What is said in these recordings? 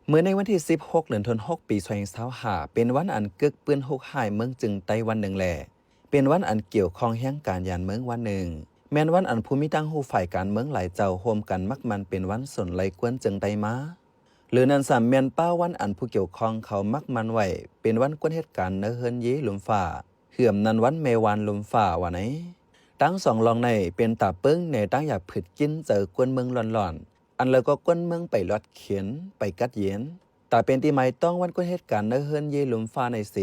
ເມື່ອໃນວັນທີສິບຫົກ ເດືອນທັນວາ ປີສອງພັນຊາວຫ້າ ເປັນວັນອັນກຶກປືນໂຫດຮ້າຍເມືອງເຈີງໃຕ້ວັນໜຶ່ງ ແລະ ເປັນວັນອັນກ່ຽວຂ້ອງແຮງການຢານເມືອງວັນໜຶ່ງ, ແມ່ນວັນອັນຜູ້ມີຕາງຮູ້ຝ່າຍການເມືອງຫຼາຍເຈົ້າຮ່ວມກັນມັກໝັ້ນເປັນວັນສົນໄລກວນເຈີງໃຕ້ມາ. ຫຼືນັ້ນຊ້ຳແມ່ນປ້າຍວັນອັນຜູ້ກ່ຽວຂ້ອງເຂົາມັກໝັ້ນໄວ້ເປັນວັນກວນເຮັດການໃນເຮືອນເຢລຸ່ມຟ້າ ເຫື່ອມນັ້ນວັນແມ່ວານລຸ່ມຟ້າວ່າໃນ. ທັງສອງລ່ອງໃນເປັນຕາເປິ້ງແນວຕັ້ງຢາກຜືດກິນໃຈກວນເມືອງລ້ອນໆ, ອັນເລີກວ່າກວນເມືອງໄປລອດເຂັນ, ໄປກັດເຢັນ, ຕາເປັນທີ່ໝາຍຕ້ອງວັນກວນເຮັດການໃນເຮືອນເຢລຸ່ມຟ້າໃນເສ.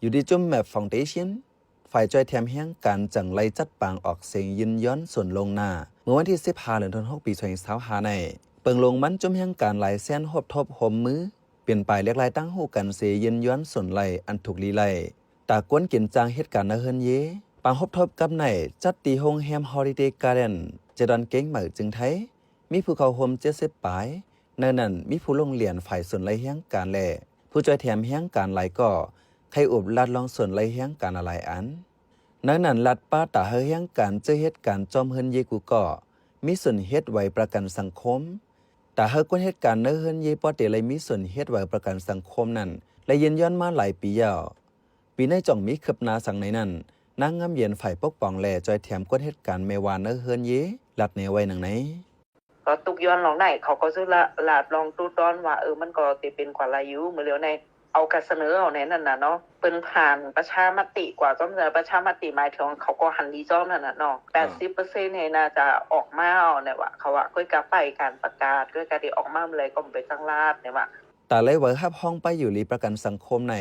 ຢູ່ທີ່ຈຸ້ມແມັບຟອງເດຊິນ ຝ່າຍຊ່ວຍແຖມແຮງການຈັ່ງໄດ້ຈັດປາງອອກເສຍງຍິນຍອນສົນລ່ວງໜ້າ ເມື່ອວັນທີສິບຫ້າ ເດືອນທັນວາ ປີສອງພັນຊາວຫ້າໃນ. ເປິງລົງມັນຈຸ້ມແຮງການຫຼາຍແສນຮົບທົບຮ່ວມມື ເປັນປ້າຍລຽກລາຍຕັ້ງຮູ້ກັນເສຍຍິນຍອນສົນໄລອັນຖືກລີໄລ ຕາກວນກິນຈ້າງເຮັດການໃນເຮືອນເຢ. ປາງຮົບທົບກັບໃນຈັດທີ່ໂຮງແຮມຮອລິເດກາເດັນ ເຈດອນເກງໃໝ່ເຈີງໄທ ມີຜູ້ເຂົ້າຮ່ວມເຈັດສິບປາຍ, ໃນນັ້ນມີຜູ້ລົງລຽນຝ່າຍສົນໄລແຮງການ ແລະ ຜູ້ຊ່ວຍແຖມແຮງການຫຼາຍກໍ ໄຂ່ອຸບລາດລອງສົນໄລແຮງການຫຼາຍອັນ. ໃນນັ້ນລາດປ້າຕາເຮີແຮງການເຈີເຮັດການຈອມເຮືອນເຢກູກໍ ມີສ່ວນເຮັດໄວ້ປະກັນສັງຄົມ. ຕາເຮີກວນເຮັດການໃນເຮືອນເຢປໍເຕໄລມີສ່ວນເຮັດໄວ້ປະກັນສັງຄົມນັ້ນ ໄລຍິນຍອນມາຫຼາຍປີແລ້ວ. ປີໃນຈ່ອງມີຄືບໜ້າສັງໃນນັ້ນ, ນາງງາມເຢັນຝ່າຍປົກປ້ອງ ແລະ ຊ່ວຍແຖມກວນເຮັດການແມ່ວານໃນເຮືອນເຢ ລັດແນໄວ້ດັ່ງໃນ. ກໍຕຸກຍ້ອນລອງໄດ້ ເຂົາກໍຈະລະ ລາດລອງຕູດຕອນວ່າ ເອີ ມັນກໍເຕເປັນກວ່າໄລຢູ່ ມື້ລຽວໃນ ເອົາກະສະເໜີເອົາໃນນັ້ນນະເນາະ ເປັນຜ່ານປະຊາມະຕິກວ່າ ຈອມ ປະຊາມະຕິໝາຍເຖິງເຂົາກໍຫັນດີຈອມນັ້ນນະເນາະ ແປດສິບເປີເຊັນໃຫ້ໜ້າຈະອອກມາເອົາແນວວ່າ ເຂົາວ່າ ກ້ອຍກະໄປການປະກາດ ກ້ອຍກະໄດ້ອອກມາເມື່ອໃດກໍໄປຕັ້ງລາດແນວວ່າ. ຕາໄລເວີຮັບຮອງໄປຢູ່ລີປະກັນສັງຄົມໃນ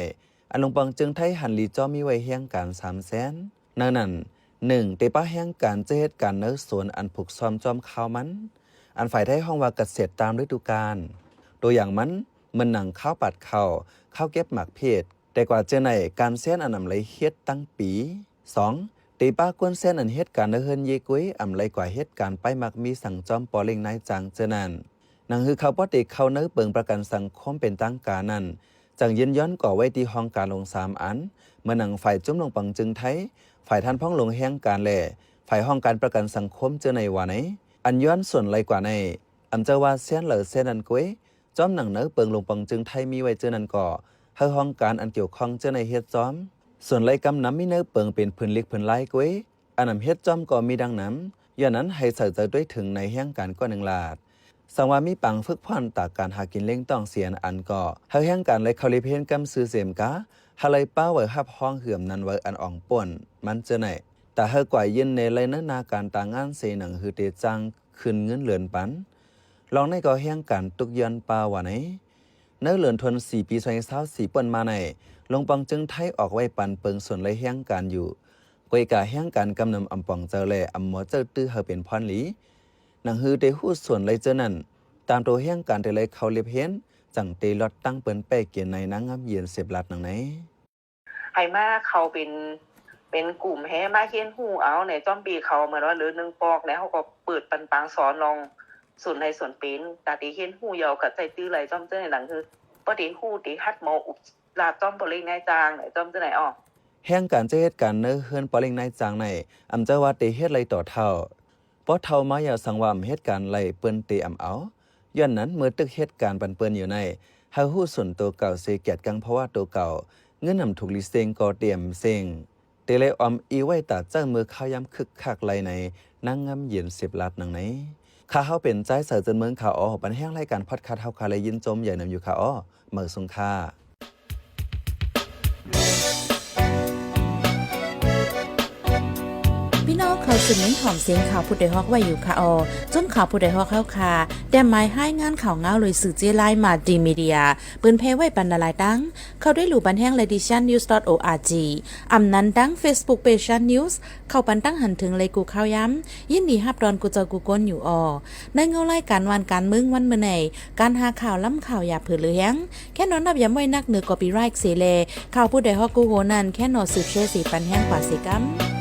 ອັນລົງປອງເຈີງໄທຫັນລີຈອມມີໄວ້ແຮງການສາມແສນ ໃນນັ້ນ ໜຶ່ງ ເຕປະແຮງການເຈີເຮັດການໃນສວນອັນຜູກຊ້ອມຈອມຄາວມັນ ອັນຝ່າຍໄທຮ້ອງວ່າກະເສດຕາມລະດູການ ໂຕຢ່າງມັນ ເໝືອນໜັງຄາວປາດເຂົ້າ, ຄາວເກັບໝາກເພັດ ແຕ່ກວ່າເຈີໃນການແຊນອັນອຳໄລເຮັດຕັ້ງປີ. ສອງ ເຕປະກວນແຊນອັນເຮັດການໃນເຮືອນເຢກຸຍ ອຳໄລກວ່າເຮັດການໄປມັກມີສັງຈອມປໍເລັ່ງນາຍຈ້າງເຈີນັ້ນ. ໜັງຮືຂ່າວປໍເຕເຂົ້າໃນເປິງປະກັນສັງຄົມເປັນທາງການນັ້ນ ຈັ່ງຍິນຍອນກໍໄວ້ທີ່ຫ້ອງການລົງສາມອັນ ເໝືອນໜັງຝ່າຍຈຸ້ມລົງປອງເຈີງໄທ, ຝ່າຍທ່ານພອງລົງແຮງການ ແລະ ຝ່າຍຫ້ອງການປະກັນສັງຄົມເຈີໃນວ່າໃນ ອັນຍ້ອນສ່ວນໄລກວ່າໃນ ອຳເຈົ້າວ່າແຊນເລີແຊນນັ້ນກວຍ ຈອມໜັງໃນເປິງລົງປອງເຈີງໄທມີໄວ້ເຈີນັ້ນກໍ ໃຫ້ຫ້ອງການອັນກ່ຽວຂ້ອງເຈີໃນເຮັດຈອມ ສ່ວນໄລກຳນຳມີໃນເປິງເປັນຜືນລິກຜືນລາຍກວຍ ອັນນຳເຮັດຈອມກໍມີດັ່ງນຳ ຍ້ອນນັ້ນໃຫ້ໃສ່ໃຈດ້ວຍເຖິງໃນແຮງການກວ່າໜຶ່ງລາດ. ສັງວ່າມີປາງຝຶກຜ່ອນຕາກການຫາກິນລ້ຽງຕ້ອງເສຍອັນກໍ ໃຫ້ແຮງການໄລເຂົ້າເລບເຮັນກຳຊື່ເສມກາ ໃຫ້ໄລປ້າໄວ້ຮັບຮອງເຫື່ອມນັ້ນໄວ້ອັນອອງປ່ນມັນເຈີໃນ ຕາເຮີກວ່າຍື່ນແນໄລເນີນໜ້າການຕາງງານເສໜັງຮືເຕຈ້າງ ຄືນເງິນເດືອນປັນ. ລອງໃນກໍແຮງການຕຸກຍ້ອນປາວາໃນ ໃນເດືອນທັນວາ ປີສອງພັນຊາວສີ່ ປົນມາໃນ ລົງປອງເຈີງໄທອອກໄວ້ປັນເປິງສ່ວນໄລແຮງການຢູ່ ກວຍກາແຮງການກຳນຳອຳປອງເຈົ້າ ແລະ ອຳໝໍເຈົ້າຕື້ເຮົາເປັນພອນຫຼີ ໜັງຮືເຕຮູ້ສ່ວນໄລເຈີນັ້ນ ຕາມໂຕແຮງການເຕໄລເຂົ້າເລັບເຮນ ຈັ່ງເຕລອດຕັ້ງເປິນແປກເກນໃນນາງງາມເຢັນເສບລັດໜັງໃນ. ໃຫ້ມາເຂົ້າເປັນ ເປັນກຸ່ມແຮງມາຮຽນຮູ້ເອົາໃນຈອມປີເຂົາ ເໝືອນວ່າເຫຼືອໜຶ່ງປອກໃນ ເຮົາກໍເປີດປັນປາງສອນລອງສ່ວນໃດສ່ວນເປັນ ຕາທີ່ຮຽນຮູ້ເຍົາກະໃຈຕື້ໄລຈອມເຈົ້າໃນໜັງ ຄືບໍ່ໄດ້ຮູ້ໄດ້ຮັດໝໍອຸບລາດຈອມປໍເລັ່ງນາຍຈ້າງໃນຈອມເຈົ້າໃນອອກ. ແຮງການຈະເຮັດການໃນເຮືອນປໍເລັ່ງນາຍຈ້າງໃນ ອຳເຈົ້າວ່າເຕເຮັດໄລຕໍ່ເທົ່າ ພໍເທົ່າມາຢາວສັງວ່າອຳເຮັດການໄລເປິ້ນເຕອຳເອົາ ຍ້ອນນັ້ນເມື່ອຕຶກເຮັດການປັນເປິ້ນຢູ່ໃນ ເຮົາຮູ້ສ່ວນໂຕເກົ່າເສກຽດກັງເພາະວ່າໂຕເກົ່າ ເງິນອຳຖືກລີເຊັງກໍເຕມເຊັງ ເຕເລີຍອອມອີໄວ້ຕາເຈົ້າເມື່ອຄາວຍາມຄຶກຄັກໄລໃນ ນາງງາມເຢັນເສບລັດໜັງໃນ. ຂ້າເຮົາເປັນຊາຍເສີເຈີນເມືອງຂາວອໍ ບັນແຮງລາຍການພອດຄາສເຮົາຄາໄລຍິນຊົມໃຫຍ່ນຳຢູ່ຂາອໍ ເໝີສົງຄ່າ. ພີ່ນ້ອງເຂົ້າສູ່ເມັນຂອງເສັງຂ່າວຜູ້ດອຍຮອກໄວ້ຢູ່ຄ່າອໍ ຈຸ້ມຂ່າວຜູ້ດອຍຮອກເຮົາຄ່າ ແຕ້ມໝາຍຮາຍງານຂ່າວງາວໂດຍສື່ເຈ້ລາຍ Multimedia ເປີນແຜ່ໄວ້ປັນຫຼາຍໆຕັ້ງ ເຂົ້າດ້ວຍລູບັນແຮງ Ladyshan News dot org ອຳນັ້ນຕັ້ງ Facebook Page Shan News ເຂົ້າປັນຕັ້ງຫັນເຖິງໄລກູ່ຂ່າວຍາມ ຍິນດີຮັບຕ້ອນກູ່ເຈົ້າກູ່ຄົນຢູ່ອໍ. ໃນເງົາລາຍການຫວ່ານການເມືອງວັນມື້ໃນ ການຫາຂ່າວລ້ຳຂ່າວຢ່າເຜີເຫຼືອແຮງ ແຄ່ນອນນັບຢາມໄວ້ນັກເໜືອ copyright ເສແລ ຂ່າວຜູ້ດອຍຮອກກູ່ໂຮນັ້ນ ແຄ່ນອນສືບແຊເສປັນແຮງກວ່າເສກຳ.